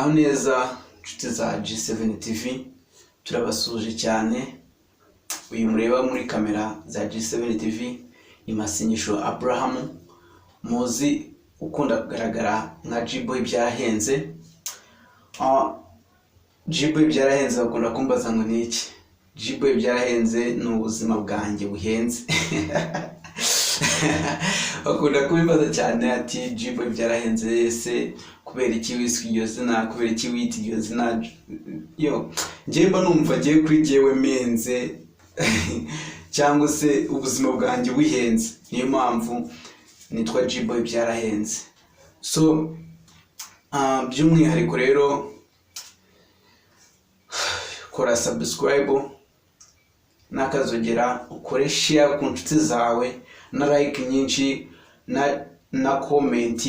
Muraho neza nshuti za G7 TV, turabasuhuje cyane. Uyu mureba muri kamera za G7 TV ni Masengesho Abraham, muzi ukunda kugaragara nka G-Boy Byarahenze. G-Boy Byarahenze bakunda kumbaza ngo ni iki? G-Boy Byarahenze ni ubuzima bwanjye buhenze. Bakunda kubibaza cyane ati: "G-Boy Byarahenze ese kubera iki wiswe iryo zina? Kubera iki wita iryo zina?" Yo njyewe mba numva ngiye kuri jyewe menze cyangwa se ubuzima bwanjye buhenze, niyo mpamvu nitwa G-Boy Byarahenze. So by'umwihariko rero kora subscribe n'akazogera, ukore share ku nshuti zawe na like nyinshi na comment,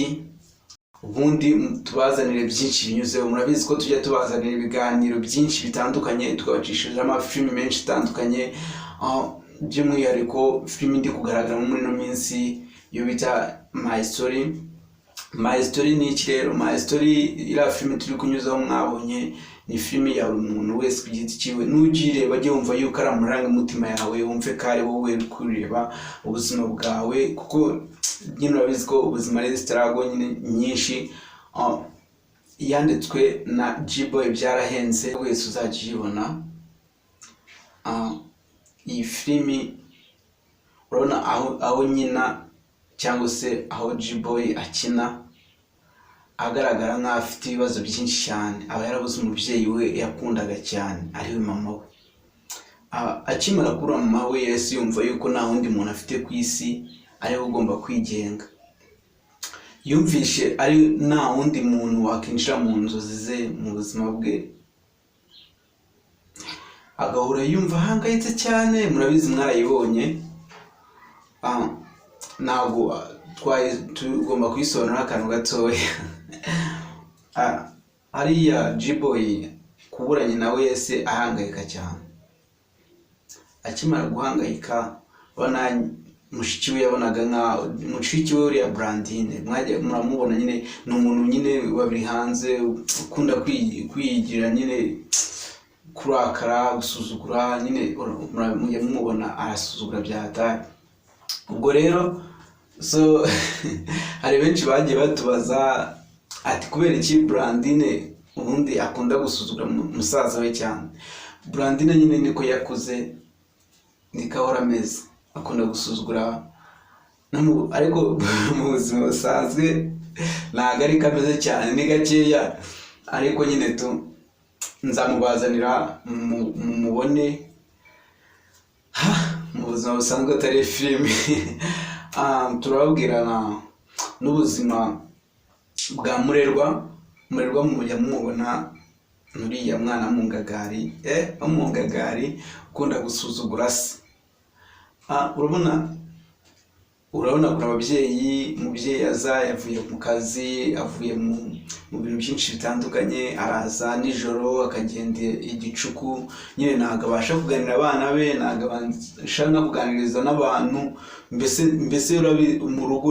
ubundi tubazanire byinshi binyuzeho. Murabizi ko tujya tubazanira ibiganiro byinshi bitandukanye, tukabacishiriza amafilimi menshi atandukanye. By'umwihariko filimi ndi kugaragaramo muri ino minsi iyo bita My Story. My Story ni iki rero? My Story, iriya filimi turi kunyuzaho mwabonye, ni filimi ya buri muntu wese ku giti cyiwe. Nujya ajye wumva yuko ari amarangamutima yawe, wumve ko ari wowe uri kureba ubuzima bwawe, kuko nyine urabizi ko ubuzima ari struggle nyine nyinshi. Yanditswe na G-Boy Byarahenze, wese uzajya uyibona. Iyi filimi urabona aho nyina cyangwa se aho G-Boy akina agaragara nk'aho afite ibibazo byinshi cyane, aba yarabuze umubyeyi we yakundaga cyane, ariwe mama we. Akimara kubura mama we, yahise yumva yuko nta wundi muntu afite ku isi, ariwe ugomba kwigenga. Yumvishe ari nta wundi muntu wakinjira mu nzozi ze, mu buzima bwe, agahora yumva ahangayitse cyane. Murabizi, mwarayibonye. Ntabwo twari tugomba kuyisobanura akantu gatoya. Hariya G-Boy kuburanye nawe yese ahangayika cyane. Akimara guhangayika, ubona mushiki we yabonaga nka mushiki we uriya Brandine, mwajya muramubona nyine, ni umuntu nyine wabiri hanze ukunda kwigira nyine, kurakara, gusuzugura nyine. Mujya mumubona arasuzugura bya hatari. Ubwo rero so hari benshi bagiye batubaza ati: "Kubera iki Brandine ubundi akunda gusuzugura musaza we cyane?" Brandine nyine niko yakuze, niko ahora ameze, akunda gusuzugura ariko mu buzima busanzwe ntabwo ariko ameze cyane, ni gakeya. Ariko nyine tu nzamubazanira mumubone mu buzima busanzwe atari filime. Turababwira n'ubuzima bwa Murerwa. Murerwa mujya mumubona, nuriya mwana mu ngagari, wo mu ngagari ukunda gusuzugura se. Urabona kure ababyeyi, umubyeyi aza yavuye mu kazi, avuye mu bintu byinshi bitandukanye, araza nijoro akagenda igicuku nyine, ntabwo abasha kuganira abana be, ntabwo abasha no kuganiriza n'abantu. Mbese mu rugo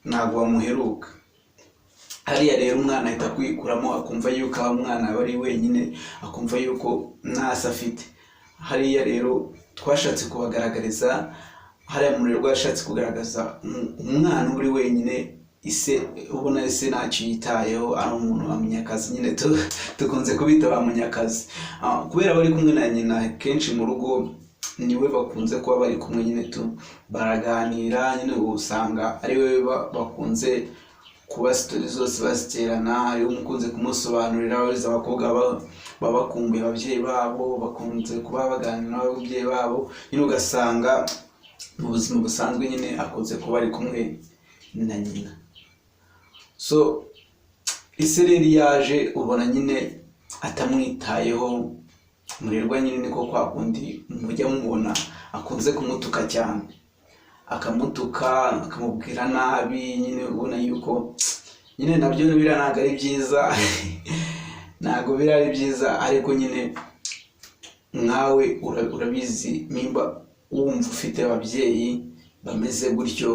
ntabwo bamuheruka. Hariya rero umwana ahita kwikuramo, akumva yuko aho umwana aba ari wenyine, akumva yuko nta se afite. Hariya rero twashatse kubagaragariza, hariya Murerwa yashatse kugaragaza umwana uri wenyine, ise ubona ise ntacyo yitayeho, ari umuntu wa munyakazi nyine, dukunze kubita ba munyakazi. Kubera bari kumwe na nyina kenshi mu rugo, niwe bakunze kuba bari kumwe nyine tu baraganira nyine, usanga ari we bakunze kuba story zose baziterana, ariwe umukunze kumusobanurira. Urabizi abakobwa baba bakumbuye ababyeyi babo, bakunze kuba baganira n'ababyeyi babo nyine, ugasanga mu buzima busanzwe nyine akunze kuba ari kumwe na nyina. So ise rero yaje ubona nyine atamwitayeho. Murerwa nyine niko kwa kundi mujya mubona akunze kumutuka cyane, akamutuka, akamubwira nabi nyine, ubona yuko nyine nabyo biriya ntabwo ari byiza, ntabwo biriya ari byiza. Ariko nyine nkawe urabizi, nimba wumva ufite ababyeyi bameze gutyo,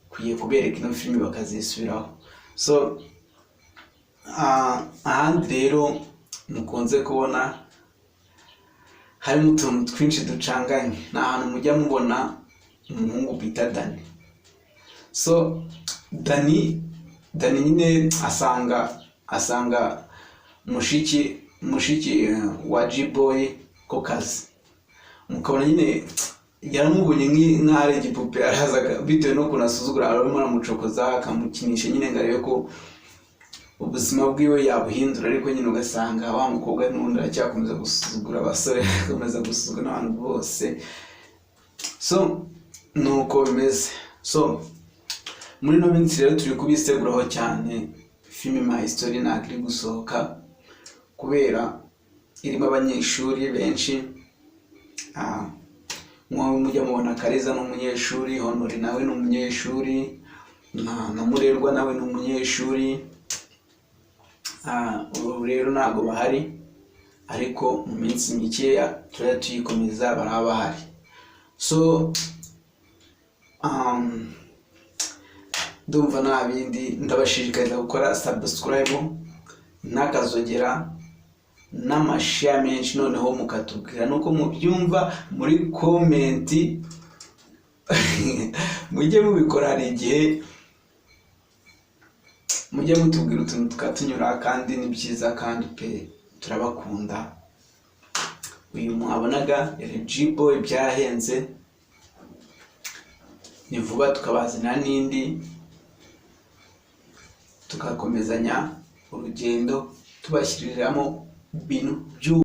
ukwiye kubereka ino filime bakazisubiraho. So Ahandi rero mukunze kubona harimo utuntu twinshi ducanganye, ni ahantu mujya mubona umuhungu bita Dani. So Dani nyine asanga mushiki wa G-Boy ku kazi, mukabona nyine yaramubonye nk'aho ari igipupe. Araza, bitewe n'ukuntu asuzugura, arimo aramucokoza, akamukinisha nyine ngo arebe ko ubuzima bwiwe yabuhindura. Ariko nyine ugasanga wa mukobwa n'ubundi aracyakomeza gusuzugura abasore, akomeza gusuzugura n'abantu bose. So nuko bimeze. So muri ino minsi rero turi kubiseguraho cyane. Filime My Story ntabwo iri gusohoka kubera irimo abanyeshuri benshi. Nk'uwo mujya mubona, Kariza ni umunyeshuri, Honori nawe ni umunyeshuri, na Murerwa nawe ni umunyeshuri. Ubu rero ntabwo bahari, ariko mu minsi mikeya turajya tuyikomeza, baraba bahari. So ndumva nta bindi. Ndabashishikariza gukora subscribe n'akazogera n'amashare menshi, noneho mukatubwira nuko mubyumva muri comment. Mujye mubikora, hari igihe mujye mutubwira utuntu tukatunyura, kandi ni byiza, kandi pe turabakunda. Uyu mwabonaga yari G-Boy. Byarahenze, ni vuba tukabazanira n'indi, tugakomezanya urugendo, tubashyiriramo ibintu by'ubu.